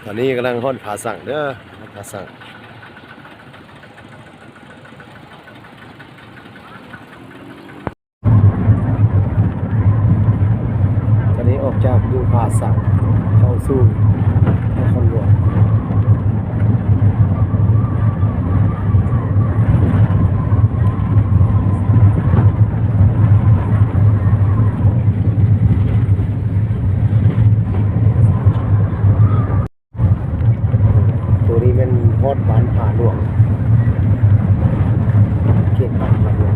ຕອນນີ້ກຳລັງຮອດຜາສັງເດີ ຜາສັງ. ຕອນນີ້ອອກຈາກຢູ່ຜາສັງ ເຂົ້າສູ່ນະຄອນຫຼວງ. ໂຕນີ້ແມ່ນຮອດບ້ານຜາຫຼວງ ເຂດບ້ານຜາຫຼວງ.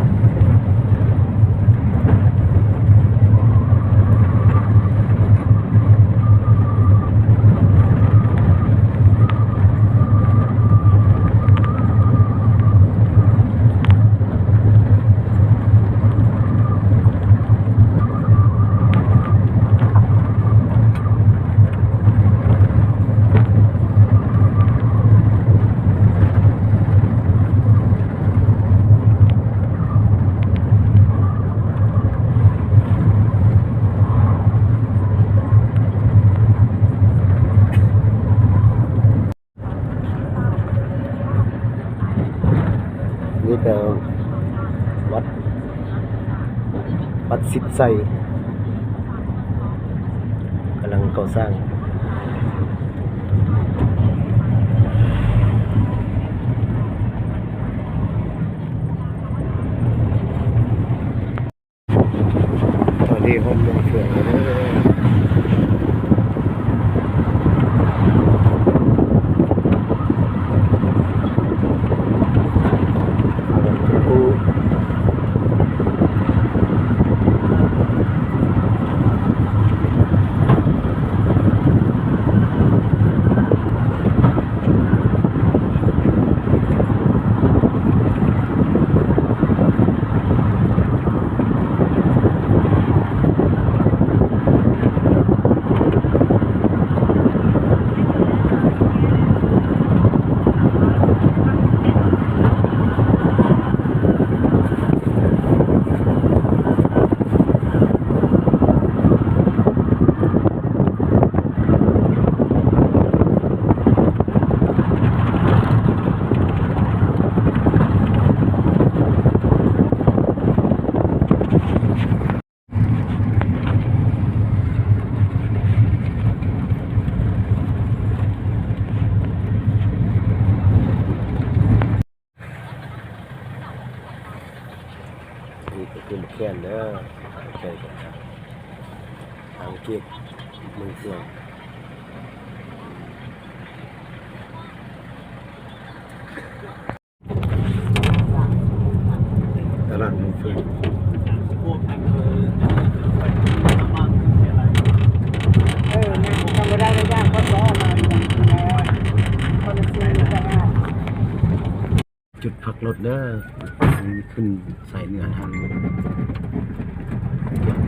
ນີ້ກະວັດ ວັດສິດໄຊ ກຳລັງກໍ່ສ້າງ. ຕອນນີ້ຮອດເມືອງເຟືອງແລ້ວເດີ. ນີ້ກະຄືໝາກແຄນເດີ ໝາກແຄນທາງເຂດເມືອງເຟືອງ. ຕະຫຼາດເມືອງເຟືອງ ເອີ ນາງກະບໍ່ໄດ້ແລ້ວ ຢ້ານຄົນບໍ່ອອກມາ ຄົນລະຊື່ຢູ່ຕະຫຼາດ. ຈຸດພັກລົດເດີ ຂຶ້ນສາຍເໜືອທາງ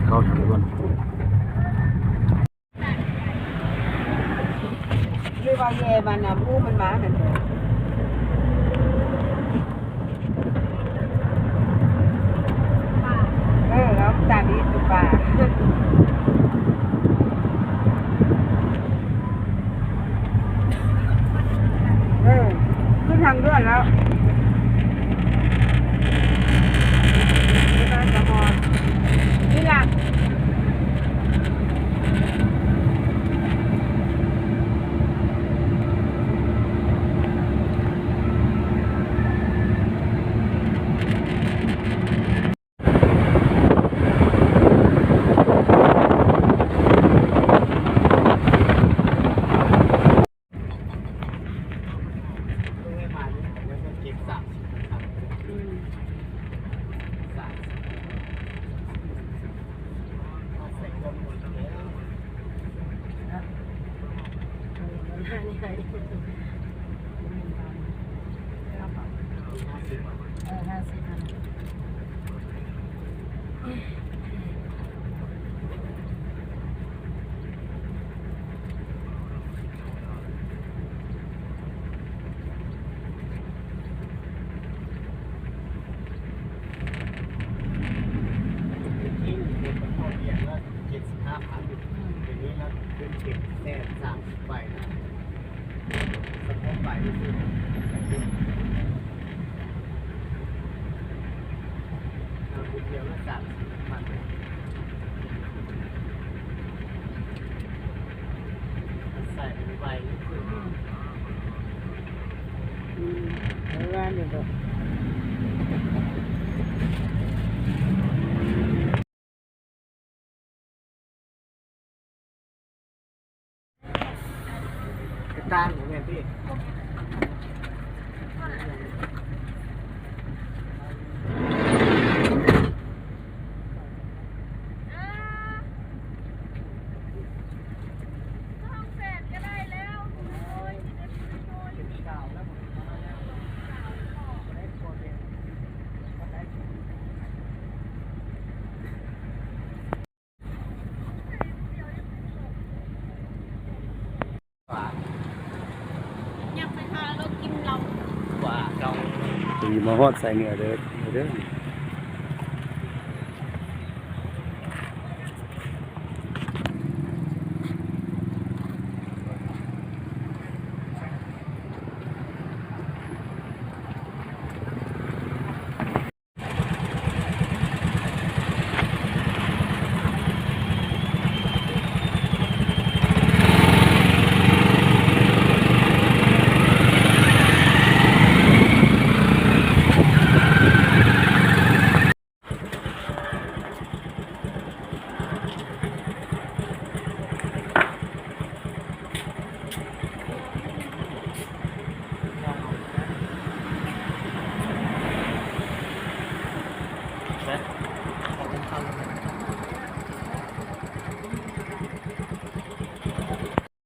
ເຂົ້າທາງດ່ວນ ຫຼືວ່າແຍ່ມັນນະ ບໍ່ຮູ້ມັນມານັ້ນເດີ. ເອີ ເອົາຕາມອີກຄືປາ. ເອີ ຂຶ້ນທາງດ່ວນແລ້ວ ນີ້ລະ. ເຈັດສິບຫ້າພັນ ດຽວນີ້ລາວຂຶ້ນເປັນແສນສາມສິບປາຍລ້ານ. ດຽວລະສາມສິບພັນ ໃສ່ໄວຂຶ້ນ ອືມ ປະມານນີ້ເນາະ. ກະຕ່າງບໍ່ແມ່ນຕິ? ຢາກໄປຫາເຮົາກິນເຫຼົ້າ ວ່າເກົ່າ ນີ້ມາຮອດສາຍເໜືອເດີ ເດີ.